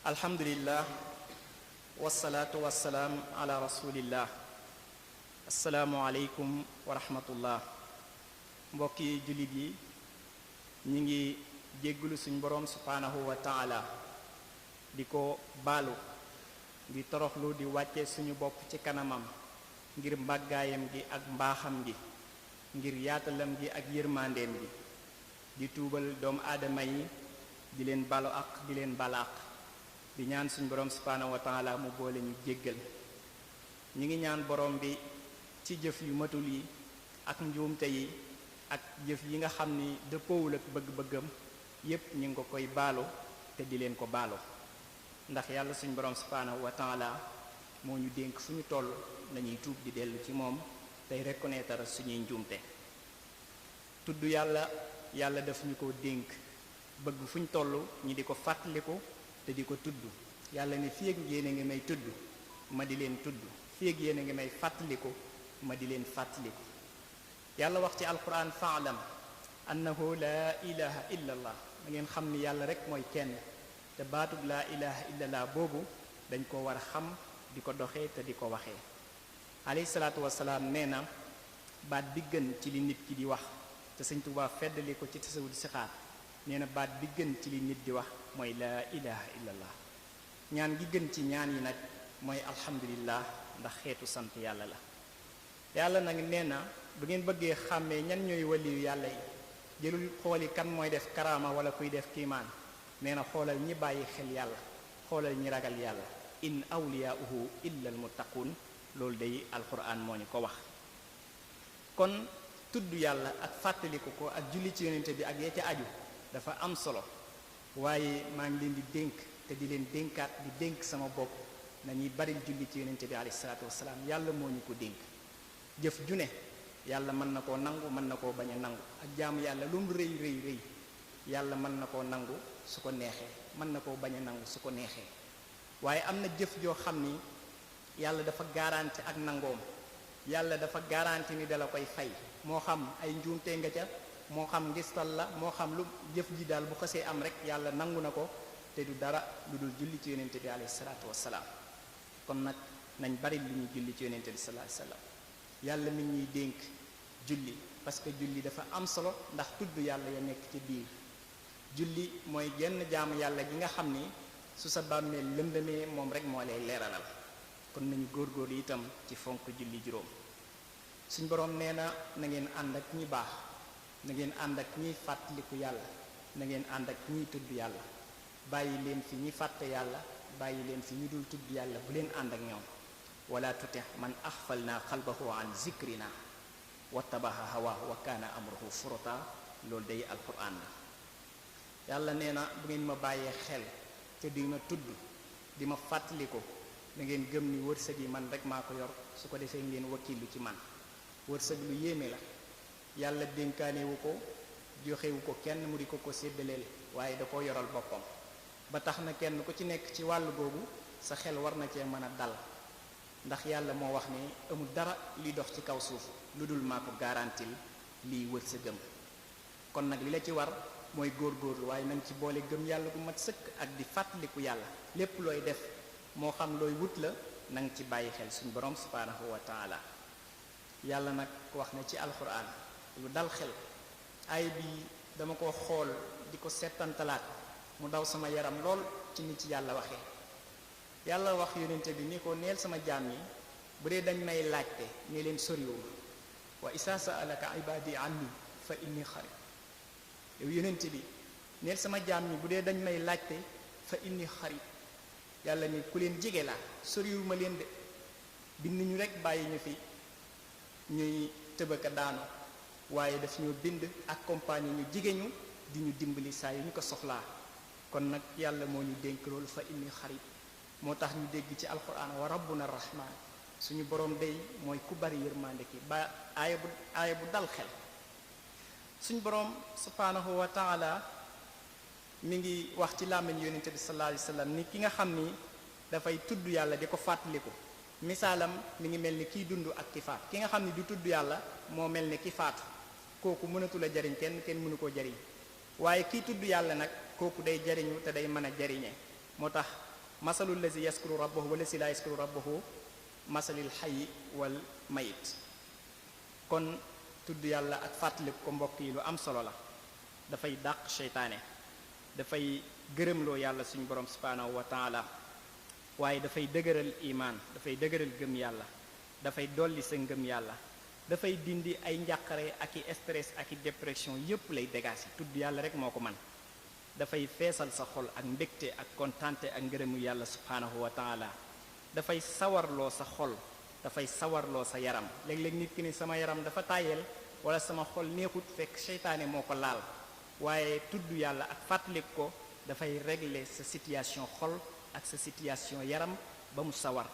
alhamdulillah wasalaatu wasalaam ala rasulillah asalaamualeykum wa rahmatullah mbokki jullit yi ñi ngi jéggulu suñ boroom subhaanahu wa taala di ko baalu di toroxlu di wàcce suñu bopp ci kanamam ngir màggaayam gi ak mbaaxam gi ngir yaatalam gi ak yërmandeem gi di tuubal doomu aadama yi di leen balu ak di leen balaaq di ñaan suñu borom subhaanahu wa taala mu boole ñu jéggal ñi ngi ñaan borom bi ci jëf yu matul yi ak njuumte yi ak jëf yi nga xam ni dëppoowul ak bëgg-bëggam yépp ñu ngi ko koy baalu te di leen ko baalu ndax yàlla suñu borom subhaanahu wa taala moo ñu dénk fu ñu toll nañuy tuub di dellu ci moom tey reconnaître suñuy njuumte tudd yàlla daf ñu ko dénk bëgg fu ñu toll ñi di ko fàttaliku te di ko tudd yàlla ne fii ak yéen a ngi may tudd ma di leen tudd fii ak yéen a ngi may fàttaliku ma di leen fàttaliku yàlla wax ci alquran faalam annahu laa ilaha illa allah da ngeen xam ni yàlla rek mooy kenn te baatub laa ilaha illa allah boobu dañ ko war a xam di ko doxee te di ko waxee alayhi salaatu wasalaam nee na baat bi gën ci li nit ki di wax te Sëñ Tuubaa feddali ko ci tasawud sixaar nee na baat bi gën ci li nit di wax mooy laa ilaha illallah ñaan gi gën ci ñaan yi nag mooy alhamdulillah ndax xeetu sant yàlla la yàlla nag nee na bu ngeen bëggee xàmmee ñan ñooy waliyu yàlla yi jëlul xooli kan mooy def karaama wala kuy def kiimaan nee na xoolal ñi bàyyi xel yàlla xoolal ñi ragal yàlla in awliyauhu illa al muttaqun loolu day alquran moo ñu ko wax kon tudd yàlla ak fàttaliku ko ak julli ci yonente bi ak yee ca aju dafa am solo waaye maa ngi leen di dénk te di leen dénkaat di dénk sama bopp nañuy baril julli ci yonente bi alayhi salaatu wasalaam yàlla moo ñu ko dénk jëf ju ne yàlla mën na koo nangu mën na koo bañ a nangu ak jaamu yàlla lu mu rëy rëy rëy yàlla mën na koo nangu su ko neexee mën na koo bañ a nangu su ko neexee waaye am na jëf joo xam ni yàlla dafa garanti ak nangoom yàlla dafa garanti ni dala koy fay moo xam ay njuumte nga ca moo xam ngistal la moo xam lu jëf ji daal bu xasee am rek yàlla nangu na ko te du dara lu dul julli ci yonente bi alayhi salaatu wassalaam kon nag nañ bari lu ñuy julli ci yonente bi sallallahu alayhi wasallam yàlla mi ñuy dénk julli parce que julli dafa am solo ndax tudd yàlla ya nekk ci biir julli mooy genn jaamu yàlla gi nga xam ni su sa bàmmeel lëndëmee moom rek moo lay leeralal kon nañu góorgóor itam ci fonk julli juróom suñ boroom nee na na ngeen ànd ak ñi baax na ngeen ànd ak ñiy fàttaliku yàlla na ngeen ànd ak ñiy tudd yàlla bàyyi leen fi ñi fàtte yàlla bàyyi leen fi ñu dul tudd yàlla bu leen ànd ak ñoom wala tutih man axfalna qalbahu an zikrina wattabaha hawaahu wa kaana amruhu furata loolu day alquran la yàlla nee na bu ngeen ma bàyyee xel te di ma tudd di ma fàttaliku na ngeen gëm ni wërsëg yi man rek maa ko yor su ko defee ngeen wakkilu ci man wërsëg lu yéeme la yàlla dénkaanewu ko joxewu ko kenn mu di ko séddaleel waaye da ko yoral boppam ba tax na kenn ku ci nekk ci wàll googu sa xel war na cee mën a dal ndax yàlla moo wax ne amul dara liy dox ci kaw suuf lu dul maa ko garantil liy wërsëgam kon nag li la ci war mooy góorgóorlu waaye nañ ci boole gëm yàlla gu mat sëkk ak di fàttaliku yàlla lépp looy def moo xam looy wut la na nga ci bàyyi xel suñu borom subhaanahu wa taala yàlla nag wax na ci alquran lu dal xel ay bi dama ko xool di ko settantalaat mu daw sama yaram lool ci nit ci yàlla waxee yàlla wax yonente bi ni ko neel sama jaam yi bu dee dañ may laajte ne leen soriwuma wa isa saalaka ibadi anni fa inni xarib yow yonente bi neel sama jaam yi bu dee dañ may laajte fa inni xarib yàlla ni ku leen jege laa soriwuma leen de bind ñu rek bàyyi ñu fi ñuy tëbaka daanu waaye daf ñoo bind accompagner ñu jige ñu di ñu dimbali saa yu ñu ko soxlaa kon nag yàlla moo ñu dénk loolu fa inni xarib moo tax ñu dégg ci alquran wa rabbuna rahman suñu borom day mooy ku bari yërmande ki ba aaya bu dal xel suñu borom subhanahu wa taala mi ngi wax ci làmmiñ yonente bi sallallahu alayhi wasallam ni ki nga xam ni dafay tudd yàlla di ko fàttaliku misaalam mi ngi mel ni kiy dund ak ki faatu ki nga xam ni du tudd yàlla moo mel ni ki faatu kooku mënatul a jariñ kenn mënu koo jariñ waaye kiy tudd yàlla nag kooku day jariñu te day mën a jariñe moo tax masalul lazi yaskuru rabbahu wa lazi la yaskuru rabbahu masalil hayyi wal mayit. kon tudd yàlla ak fàttaliku ko mbokk yi lu am solo la, dafay dàq seytaane, dafay gërëmloo yàlla suñu borom subhaanahu wa taala, waaye dafay dëgëral imaan, dafay dëgëral gëm yàlla, dafay dolli sa ngëm yàlla, dafay dindi ay njàqare ak i stress ak i dépression yépp lay dégager. tudd yàlla rek moo ko man. dafay feesal sa xol ak mbégte ak kontante ak ngërëmu yàlla subhaanahu wa taala, dafay sawarloo sa xol, dafay sawarloo sa yaram. léeg-léeg nit ki ni sama yaram dafa tàyyeel wala sama xol neexut, fekk seytaane moo ko laal. waaye tudd yàlla ak fàttalik ko dafay régler sa situation xol ak sa situation yaram ba mu sawar,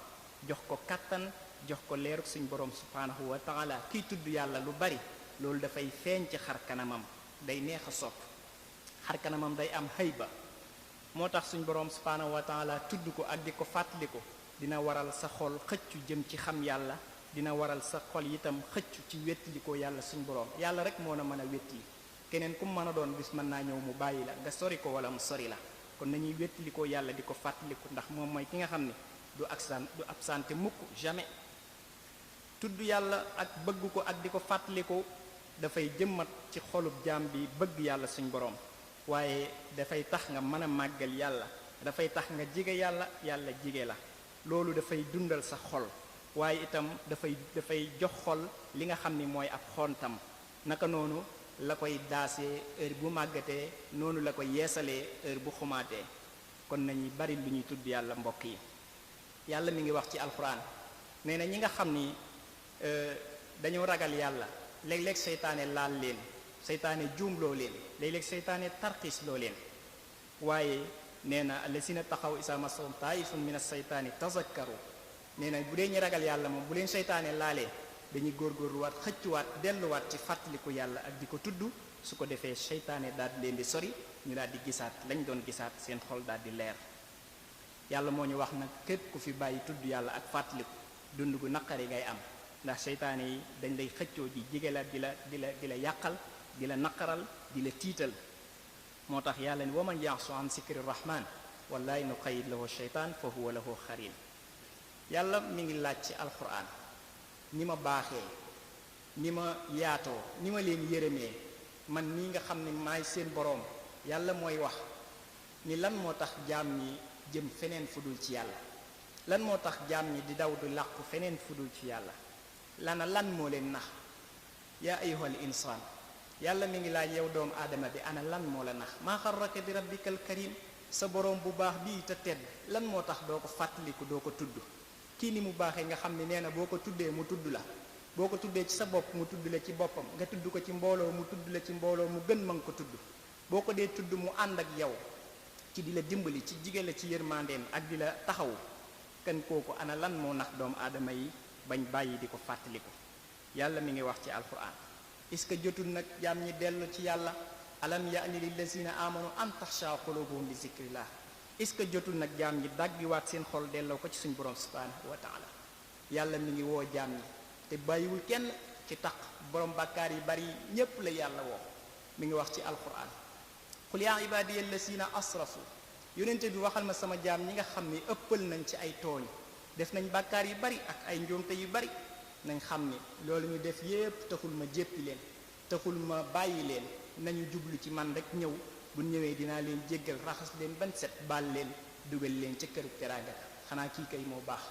jox ko kattan, jox ko leeruk suñ borom subhaanahu wa taala. kiy tudd yàlla lu bari loolu dafay feeñ ci xar kanamam, day neex a sopp, xar kanamam day am hayba. moo tax suñ borom subhaanahu wa taala tudd ko ak di ko fàttaliku dina waral sa xol xëccu jëm ci xam yàlla, dina waral sa xol itam xëccu ci wettalikoo yàlla suñ borom. yàlla rek moo na mën a wettili, keneen ku mën a doon bis mën naa ñëw mu bàyyi la, nga sori ko wala mu sori la. kon nañuy wettalikoo yàlla di ko fàttaliku, ndax moom mooy ki nga xam ne du absenté mukk, jamais. tudd yàlla ak bëgg ko ak di ko fàttaliku dafay jëmmat ci xolub jaam bi bëgg yàlla suñ borom, waaye dafay tax nga mën a màggal yàlla, dafay tax nga jige yàlla, yàlla jige la. loolu dafay dundal sa xol, waaye itam dafay jox xol li nga xam ni mooy ab xontam. naka noonu la koy daasee heure bu màggatee, noonu la koy yeesalee heure bu xumaatee. kon nañuy bari lu ñuy tudd yàlla mbokk yi. yàlla mi ngi wax ci alxuraan, nee na ñi nga xam ni dañoo ragal yàlla, léeg-léeg seytaane laal leen, seytaane juumloo leen, léeg-léeg seytaane tarxiis loo leen, waaye nee na allasina taxaw isa masahum taifun min as-seytaani tazakkaru. nee na bu dee ñi ragal yàlla moom bu leen seytaane laalee dañuy góorgóorluwaat, xëccuwaat, delluwaat ci fàttaliku yàlla ak di ko tudd. su ko defee seytaane daal di leen di sori, ñu daal di gisaat lañ doon gisaat, seen xol daal di leer. yàlla moo ñu wax nag képp ku fi bàyyi tudd yàlla ak fàttaliku dund gu naqari ngay am, ndax seytaane yi dañ lay xëccoo ji jige la, di la yàqal, di la naqaral, di la tiital. moo tax yàlla ni waman yaxsu an sikri rahman wallahi nuqayyid lahu sheytaan fa huwa lahu xarin. yàlla mi ngi laaj ci alquran ni ma baaxee, ni ma yaatoo, ni ma leen yërëmee, man nii nga xam ne maay seen boroom. yàlla mooy wax ni lan moo tax jaam ñi jëm feneen fudul ci yàlla, lan moo tax jaam ñi di daw du làqu feneen fudul ci yàlla, lan moo leen nax. yaa ayyuhal insaan, yàlla mi ngi laaj yow doomu aadama bi, ana lan moo la nax. maa xarraka bi rabbikal karim, sa boroom bu baax bii te tedd, lan moo tax doo ko fàttaliku, doo ko tudd. kii ni mu baaxee nga xam ne nee na boo ko tuddee mu tudd la, boo ko tuddee ci sa bopp mu tudd la ci boppam, nga tudd ko ci mbooloo mu tudd la ci mbooloo mu gën ma nga ko tudd. boo ko dee tudd mu ànd ak yow ci di la dimbali, ci jige la ci yërmandeem ak di la taxawu. kan kooku ana lan moo nax doomu aadama yi bañ bàyyi di ko fàttaliku. yàlla mi ngi wax ci alquran, est-ce que jotul nag jaam ñi dellu ci yàlla. alam ya'ni lillazina amanu an taxsha qulubuhum li zikrillah. est-ce que jotul nag jaam ñi daggiwaat seen xol delloo ko ci suñ borom subhanahu wa taala. yàlla mi ngi woo jaam ñi te bàyyiwul kenn ci taq. borom bàkkaar yi bari ñépp la yàlla woo. mi ngi wax ci alquran, qul yaa ibadiya allazina asrafu. yonente bi waxal ma sama jaam ñi nga xam ni ëppal nañ ci ay tooñ, def nañ bàkkaar yu bari ak ay njuumte yu bari, nañ xam ni loolu ñu def yépp taxul ma jéppi leen, taxul ma bàyyi leen. nañu jublu ci man rek ñëw, bu ñëwee dinaa leen jéggal, raxas leen ban set, baal leen, dugal leen ca këru teraanga. xanaa kii kay moo baax.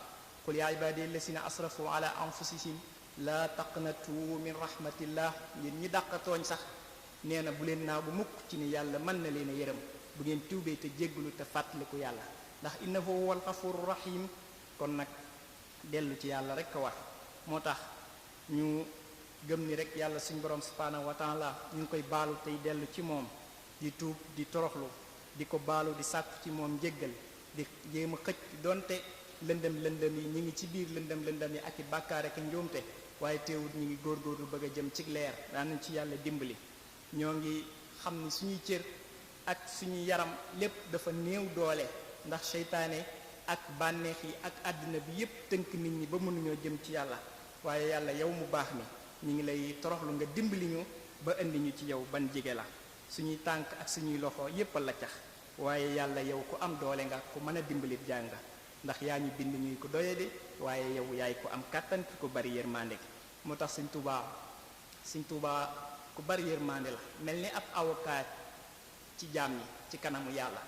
qul yaa ibadiya allazina asrafu ala anfusihim laa taqnatu min rahmatillah. yéen ñi dàq tooñ sax nee na bu leen naagu mukk ci ni yàlla mën na leen a yërëm, bu ngeen tuubee te jéggalu te fàttaliku yàlla, ndax innahu huwal ghafurur rahim. kon nag dellu ci yàlla rek ko war. moo tax ñu gëm ni rek yàlla suñ borom subhanahu wa taala ñu ngi koy baalu tey dellu ci moom, di tuub, di toroxlu, di ko baalu, di sàkku ci moom njéggal, di jéem a xëcc donte lëndëm yi ñu ngi ci biir lëndëm yi ak i bàkkaar ak njuumte, waaye teewul ñu ngi góorgóorlu bëgg a jëm ci leer. daan nañ ci yàlla dimbali. ñoo ngi xam ni suñuy cër ak suñuy yaram lépp dafa néew doole, ndax seytaane ak bànneex yi ak àddina bi yépp tënk nit ñi ba mënuñoo jëm ci yàlla. waaye yàlla yow mu baax mi ñu ngi lay toroxlu nga dimbali ñu ba indi ñu ci yow ban jige la. suñuy tànk ak suñuy loxo yépp a la cax, waaye yàlla yow ku am doole nga ku mën a dimbalit jaam nga ndax yaa ñu bind ñuy ko doyadi waaye yow yaay ku am kàttan ku bari yërmande gi moo tax Sëñ Tuubaa ku bari yërmande la mel ni ab avocat ci jaam ñi ci kanamu yàlla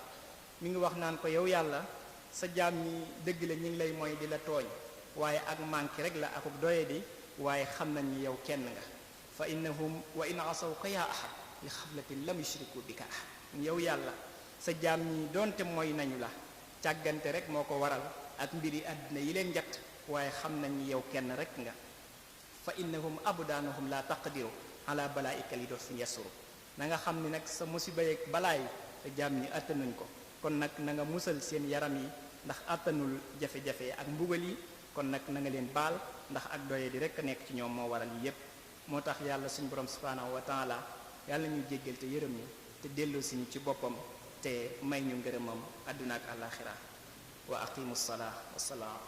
mi ngi wax naan ko yow yàlla sa jaam ñi dëgg la ñu ngi lay mooy di la tooñ waaye ak manqué rek la akuk doyadi waaye xam nañ ni yow kenn nga fa innahum wa in asawka yaa ahad li xaflatin lam yushriku bika ahad yow yàlla sa jaam ñi doonte mooy nañu la càggante rek moo ko waral ak mbiri àddina yi leen njatt waaye xam nañ ni yow kenn rek nga fa innahum abdaanahum la taqdiru ala balaika li dof yasuru na nga xam ni nag sa musiba yeeg balaay sa jaam ñi attanuñ ko kon nag na nga musal seen yaram yi ndax attanul jafe-jafe ak mbugal yi kon nag na nga leen baal ndax ak doye di rek nekk ci ñoom moo waral yi yépp moo tax yàlla suñu borom subhanahu wa taala yàlla ñuy jéggal te yërëm ñu te delloo si ñu ci boppam te may ñu ngërëmam àdduna ak àllaaxira wa aqimu salaa wa salaam